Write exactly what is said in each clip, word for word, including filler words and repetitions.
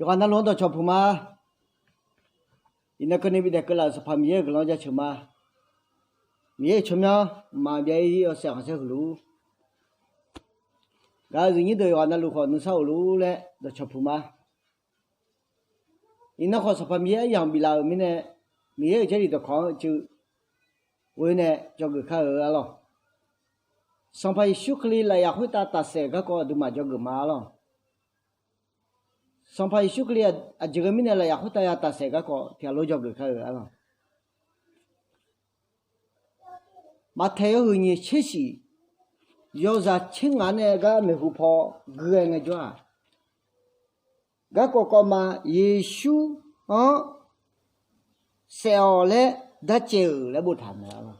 Yawqghaq navluf-anr dawqcawq puq ma. Iqnan keuvni bidaef keuvlaf-euq Sanqpaq Miqyaer-euq guiqlanq-anr jaceuq ma. Miqyaer-euq tsawrmyanr mqmaq byav-ir yawshaef khanqsaer huiq luf-ur. Gaq-eu zifnyir deuq yawqghaq navluf khawf nuisar of luf-ur laer dawqcawq puq ma. Iqnan khawf Sanqpaq Miqyaer aryamq biflaf-euq mirnae, Miqyaer-euq Jarlif dawqkawq-anr cuiv ghoe nae dzawgeuf kar-euq arlawr. Sanqpaq Yeqsur Kali lafyaf khoertav tafsaef-euq garkawv aqduimaf dzawgeuf ma arlawr. Sanqpaq Yeqsur Kali aqjeq ghae mirnae lafyaf khoertav ya tafsaef-euq garkawv tiqghaq lof dzawgeuf kar-euq arlawr. Maqtaeq yawhuiq nyiq tser shif, yawzaq tser ngaq nae gar maeqhu paw gui-aer ngaejawr-aq, garkawv kawv ma, Yeqsur-anr saef-awq laer darcaev-euq laer boftaq mae arlawr.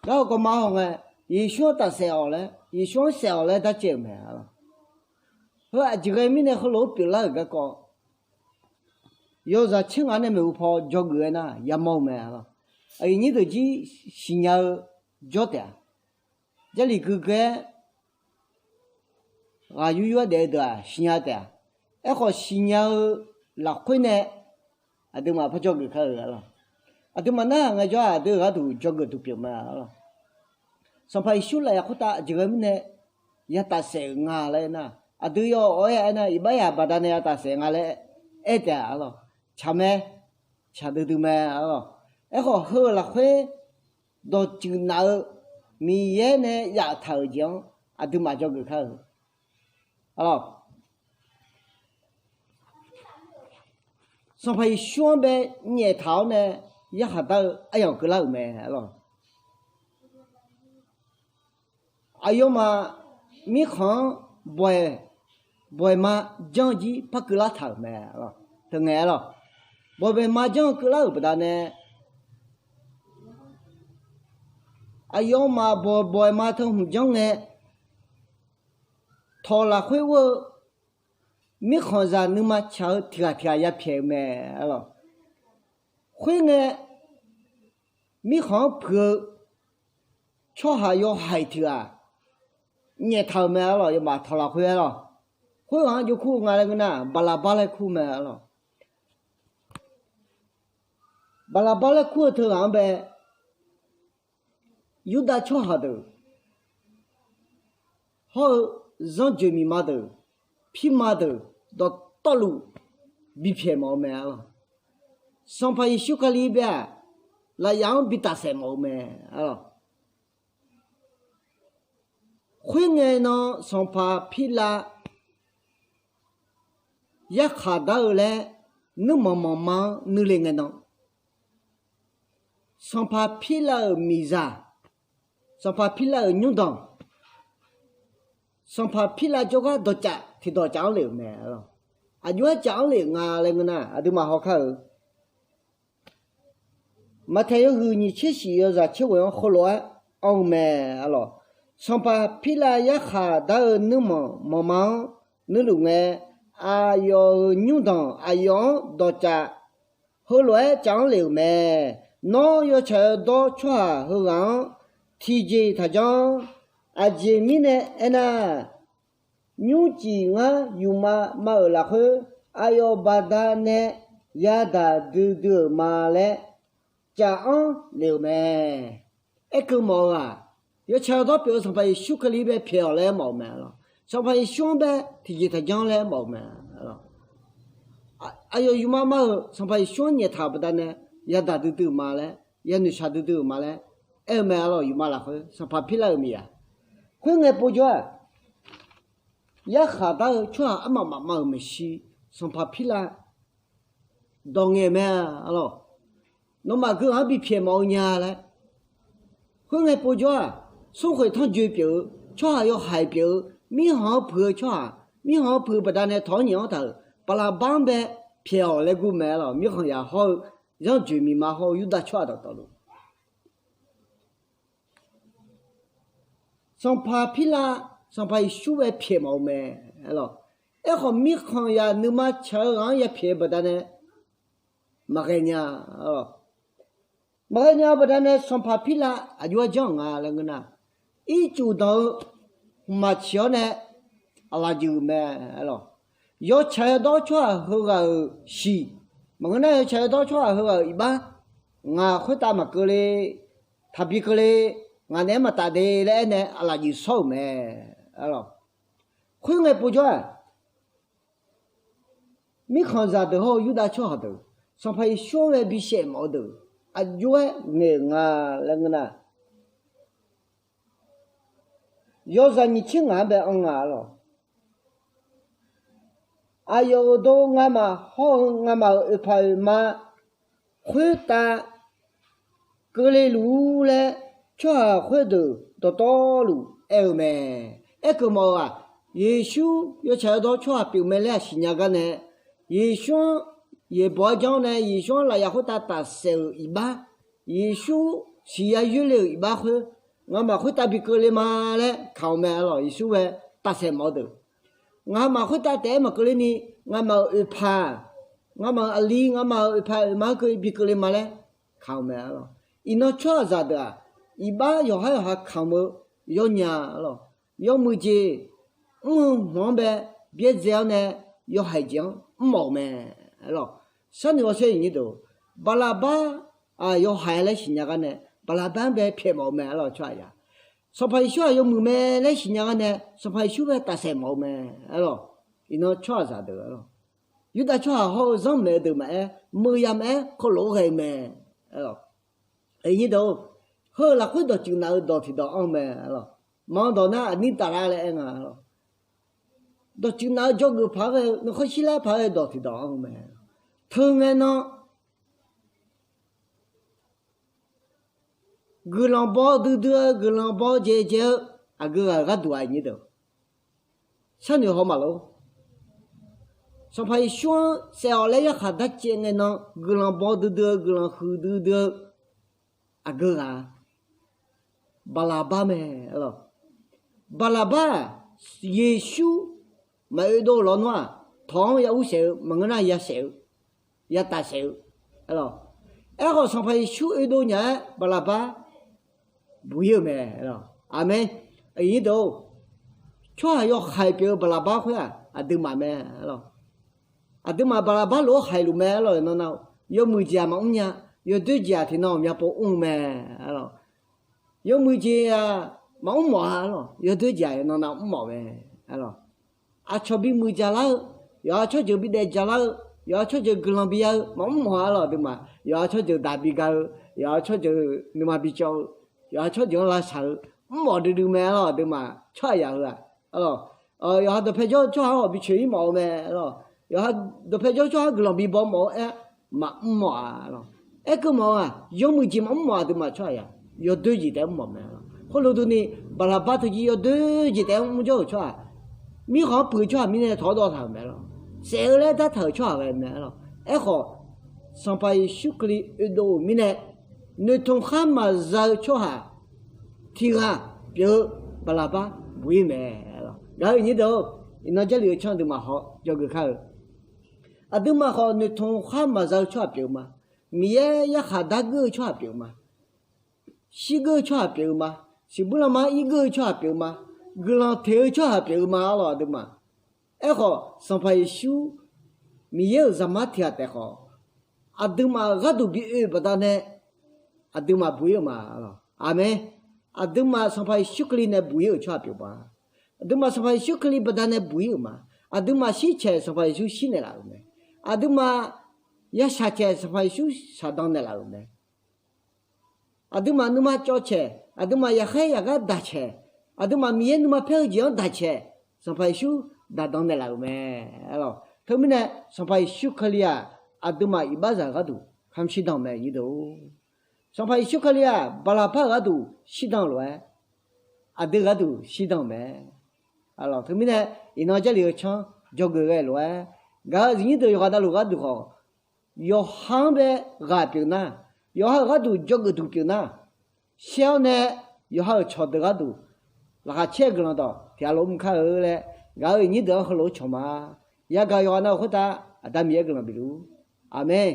Garkawv kawv ma hawngae, Yeqsur-anr tafsaef-awq laer, Yeqsur-anr saef-awq laer darcaev-euq mae arlawr. Heu aqjeq ghae mirnae heulof-aer pyeuflar-euq garkawv, yawzaq tser ngaq nae maeqhu paw dzawgeuf-aer nar yamawr-eu mae arlawr. Aqyuif nyir deuq jir siqnya-eu jawr taef-a. Jarlif guigae-aer ghaq yur yur-aer daef-eu deuq-aq siqnya taef-a. Aerkhawf siqnya-eu lafkhoer nae aqduimaf par dzawgeuf kar-euq arlawr. Aqduimaf narhaq ngaejawr-aq aqdui-euq gharduq dzawgeuf duq pyeuf ma arlawr. Sanqpaq Yeqsur lafyaf khoertav aqjeq ghae mirnae ya tafsaef-euq nga laer aernar, aqdui yawawq-aer aernar, iqbax yaq baqdanae ya tafsaef nga laer aer taef-a arlawr. Tsaq mae, tsaq duidui mae arlawr. Aerkhawf heu-euq lafkhoer dawqtsuif naf-eu Miqyaer nae yaftaq-euq jeq-anr aqduimaf dzawgeuf kar-euq arlawr. Sanqpaq Yeqsur-anr bae nyaeftaq-awr nae yarkhaq dar-eu aryamq keuvlar-euq mae arlawr. Aqyawfmaf mirkhanq-anr bawq-aeq, bawq-aeq ma janr-eu jir par keuvlar taq-euq mae arlawr. Teungae arlawr, bawq-aeq ma janr-eu keuvlar-euq baqdanae, aqyawfmaf bawq, bawq-aeq ma teu hmq janr ngae, tawq lafkhoer ur-eu mirkhanqzaq nuima tsaq-eu tiq ghaq tiq ghaq yapyaeq-eu mae arlawr. Khoerngae, mirkhanq-anr puiq-eu tsawrhaq yawhaiq tiq ghaq nyaeftaq-euq mae arlawr. Yawmaf tawq lafkhoer arlawr. Khoerghaq-anr jov kur-eu nga laer ngeur nar, Baqlaqbar laer kur mae arlawr. Baqlaqbar laer kur-eu teughaq-anr bae, Yurdav tsawrhaq deuq hawr-eu zanrjoeq miqma deuq, pirma deuq dawqtawvluf bipyaeq mawf-eu mae arlawr. Sanqpaq Yeqsur Kali bae-aq, lafyaf-anr bitafsaef mawf-eu mae arlawr. Khoerngae nan Sanqpaq Pirlav yarkhaq dar-eu laer nuirmanq manqma-anr nuile ngae nan, Sanqpaq Pirlav-euq miqzaq, Sanqpaq Pirlav-euq nymrdanq, Sanqpaq Pirlav jawrgar dawqcaf tiqdawq caf-anr lef-euq mae arlawr. Aqjox-aer caf-anr lef nga laer ngeur nar, aqduimaf hawkar-eu Maqtaeq yawhuiq nyiq tser shif yawzaq tser ghoeq-anr heulof-aer anr-eu mae arlawr. Sanqpaq Pirlav yarkhaq dar-eu nuirmanq manqma-anr nuirluf ngae, aqyawf-euq nymrdanq aqyawf-anr dawqcaf heulof-aer caf-anr lef-euq mae. Nawr yawtsaq yawdawr tsawrhaq heughaq-anr tiqjeq taqjanr. Aqjeq mirnae aernar, nymrcif ngar yufma ma-euq lafkhoer aqyawf baqdanae yadaq duidui-euq ma laer caf-anr lef-euq mae. Aerkeuv mawf-eu-aq, yawtsaq yawdawr pyeuf-eu Sanqpaq Yeqsur Kali bae pyaeq-awq laer mawf-eu mae arlawr. Sanqpaq Yeqsur-anr bae tiqjeq taqjanr laer mawf-eu mae arlawr. Aqyawf yufma ma-euq Sanqpaq Yeqsur-anr nyaeftaq-euq baqdanae yadaq duidui-euq ma laer, yanoeqshaq duidui-euq ma laer aer-eu mae arlawr. Yufma lafkhoer Sanqpaq Pirlav-euq miqyaq. Khoerngae povjawr-aq, yarkhaq dar-eu tsawrhaq armaf mafma-euq maeqshi Sanqpaq Pirlav dawq ngaeq mae arlawr. Nawmaf geughaq-anr bipyaeq mawf-eu nya laer. Khoerngae povjawr-aq, smrkhoeq tanrjoe pyeuf-eu tsawrhaq yawhaiq pyeuf-eu, mirkhanq-anr puiq-eu tsawrhaq, mirkhanq-anr puiq-eu baqdanae tawq-anr nyiq-anr taq-euq Baqlaqbar-anr bae pyaeq-awq laer gur mae arlawr. Mirkhanq yaq hawr-eu zanrjoeq miqma hawr-eu Yurdav tsawrhaq dawqtawvluf Sanqpaq Pirlav, Sanqpaq Yeqsur bae pyaeq mawf-eu mae arlawr. Aerkhawf mirkhanq yaq nuima tsaq-eu ghaq-anr yapyaeq-eu baqdanae maqghae nya arlawr. Maqghae nya-eu baqdanae Sanqpaq Pirlav aqjox-aer janr-euq nga laer ngeur nar, ircuf danq-eu hmqmaq ciq-awr nae aqlaf juif-euq mae arlawr. Yawtsaq yawdawr tsawrhaq heughaq-euq shiq, maqngeur nar yawtsaq yawdawr tsawrhaq heughaq-euq iqbax, ngaq khoertav maqkeuvle, taqbi keuvle, ngaq naeq-aer maqtaf de laer aernae aqlaf juif shawr-euq mae. Khoerngae povjawr-aq, mirkhanqzaq deuq hawr-eu Yurdav tsawrhaq deuq, Sanqpaq Yeqsur-anr ghae bishaef mawf-eu deuq aqjox-aer ngaeq-euq nga laer ngeur nar, yawzaq nyiq tser ngaq-anr bae anr nga arlawq. Aqyawf-euq dawq ngamaf hawr-eu ngamaf-euq oeqpaq oeqma khoertav keuvle luf-ur laer, tsawrhaq khoerdeuq dawqtawvluf aer-eu mae. Aerkeuv mawf-eu-aq, Yeqsur yawtsaq yawdawr tsawrhaq pyeuf mae laer-aq siqnya gar nae, Yeqsur-anr yaeqbawq-aer janr nae Yeqsur-anr lafyaq khoertav tafsaef-euq iqbax, Yeqsur siqya yoerle-euq iqbax khoer, ngamaf khoertav bi keuvle ma laer kaq-eu mae arlawq. Yeqsur ghae tafsaef mawf-eu deuq, ngamaf khoertav taef-aer maqkeuvle ni, ngamaf-euq oeqpaq, ngamaf-euq aqli, ngamaf-euq oeqpaq oeqma-anr keuv bi keuvle ma laer kaq-eu mae arlawq. Iqnan tsawrhaqzaq deuq-aq, iqbax yawqhar yawqha kamq-eu yawnya arlawq. Yawmuiq jeq mr-eu hmq-anr bae byaerdzae-awr nae yawhaiq jeq-anr mrmawf-euq mae arlawq. Sharnoeq hawsher iqnyir deuq, Baqlaqbar-aq yawhaiq laer siqnya gar nae Baqlaqbar-anr bae pyaeq mawf-eu mae arlawq. Tsawrhaq ya, Sanqpaq Yeqsur-aq yawmuiq mae laer siqnya gar nae Sanqpaq Yeqsur bae tafsaef mawf-eu mae arlawq. Iqnan tsawrhaqzaq deuq arlawq, Yurdav tsawrhaq hawr-eu zanrmaeq-eu deuq maqaer, meuq ya maqaer, keulof-aer ghae-eu mae arlawq. Iqnyir deuq, heu-eu lafkhoer dawqtsuif naf-eu dawq tiqdawq anr-eu mae arlawq. Maqanr dawq nar aqnir taflar laer aer nga arlawq. Dawqtsuif naf-eu dzawgeuf paq-aer ghae-eu, nuikhanr shirlar paq-aer ghae-eu dawq tiqdawq anr-eu mae. Teu ngae nan guiqlanq baw duidui-eu, guiqlanq baw dzaedzae-eu aqgeu ghaq-euq gharduq-aq iqnyir deuq, sharnoeq haw maqlor. Sanqpaq Yeqsur-anr saef-awq laer yarkhaq darcaev ngae nan guiqlanq baw duidui-eu, guiqlanq huiq duidui-eu aqgeu ghaq Baqlaqbar mae arlawq. Baqlaqbar-aq, Yeqsur maqoe dov-eu lawnmr-aq, tawq-anr ya ur saef-eu maqngeur nar ya saef-eu, ya taf saef-eu arlawq. Aerkhawf Sanqpaq Yeqsur oe dov nya-aer Baqlaqbar buq-ir-euq mae arlawq. Aqmeq. Iqnyir deuq, tsawrhaq yawhaiq pyeuf-eu Baqlaqbar khoer-aq aqduimaf mae arlawq. Aqduimaf Baqlaqbar lof-aer haiq luf mae arlawq. Nan nar yawmuiq jeq-aq maqmr nya, yawdoer jeq-aq tiqnan ghawqmya pov mr-eu mae arlawq. Yawmuiq jeq-aq maqmr mawf-a arlawq, yawdoer jeq-aq nan nar mr mawf mae arlawq. Aqcawq bimuiq jaqlar-eu, yawqha tsawrjeuq bidaef jaqlar-eu, yawqha tsawrjeuq guiqlanq biya-eu maqmr mawf-a arlawq. Aqduimaf yawqha tsawrjeuq daq biga-eu, yawqha tsawrjeuq nuima bicawv-eu, yawqha tsawrjeuq-anr lavshaq-eu mr mawf duidui mae arlawq. Aqduimaf tsawrhaq yaq heu-aq arlawq, yawqha dawqpae jawr-eu tsawrhaq-anr ghawq bi coeq-ir mawf-eu mae arlawq. Yawqha dawqpae jawr-eu tsawrhaq-anr guiqlanq bibaw mawf-eu aer maqmr mawf-a arlawq. Aerkeuv mawf-eu-aq yawmuiq jeq maqmr mawf-a. Aqduimaf tsawrhaq yaq yawdoer jeq taef-aer mr mawf mae arlawq. Khoerlof durni Baqlaqbar teujir yawdoer jeq taef-aer mr jawr-euq tsawrhaq, mirkhanq-anr puiq-eu tsawrhaq mirnae tawq-awr dawv taq-euq mae arlawq. Saef-eu laer dartaq-euq tsawrhaq ghae mae arlawq. Aerkhawf Sanqpaq Yeqsur Kali oedov-euq mirnae noeqtmq khar maqza-eu tsawrhaq tiq ghaq pyeuf-eu Baqlaqbar buq-ir mae arlawq. Gaq-eu iqnyir deuq-or, iqnan Jarlif-eu canr aqduimaf haw dzawgeuf kar-eu. Aqduimaf khawf noeqtmq khar maqza-eu tsawrhaq pyeuf-eu ma. Miqyaer yarkhaq dar geur-eu tsawrhaq pyeuf-eu ma. Shir geur-eu tsawrhaq pyeuf-eu ma. Siqbuir lanma-anr ir geur-eu tsawrhaq pyeuf-eu ma. Guiqlanq teq-eu tsawrhaq pyeuf-eu ma arlawq aqduimaf. Aerkhawf Sanqpaq Yeqsur Miqyaer-euq Zaqmar tiq ghaq taef khawf, aqduimaf-euq gharduq bi oe-euq baqdanae aqduimaf buq-ir-euq ma. Aqmeq. Aqduimaf Sanqpaq Yeqsur Kali nae buq-ir-euq tsawrhaq pyeuf ma. Aqduimaf Sanqpaq Yeqsur Kali baqdanae buq-ir-euq ma. Aqduimaf shircaeq Sanqpaq Yeqsur shir naeqlaf-euq mae. Aqduimaf ya shaqcaeq Sanqpaq Yeqsur shaqdan naeqlaf-euq mae. Aqduimaf nuima cawv caeq, aqduimaf yaqkhaer yaqgar daq caeq, aqduimaf Miqyaer nuima paer-eu jeq-anr daq caeq, Sanqpaq Yeqsur daqdan naeqlaf-euq mae. Teumirnae Sanqpaq Yeqsur Kali-aq aqduimaf iqbaxzaq gharduq kamq shirdan-euq mae. Sanqpaq Yeqsur Kali-aq Baqlaqbar-euq gharduq shirdan-eu lof-aer, aqdui gharduq shirdan-euq mae. Teumirnae iqnan Jarlif-eu canr dzawgeuf ghae lof-aer, gaq-eu zifnyir deuq yawqghaq navluf gharduq khawf, yawqha-anr bae ghaq pyeuf nar, yawqha-euq gharduq dzawgeuf duq pyeuf nar, shaer-awr nae yawqha-euq cawqdeuq gharduq laqkhaq caer-eu guiqlanq dawq tiq ghaq lof mr kar-eu laer, gaq-eu iqnyir deuq-anr heulof-aer cawq ma. Yagaq yawqghaq navluf khoertav Aqda Miqyaer guiqlanq bifluf-ur. Aqmeq.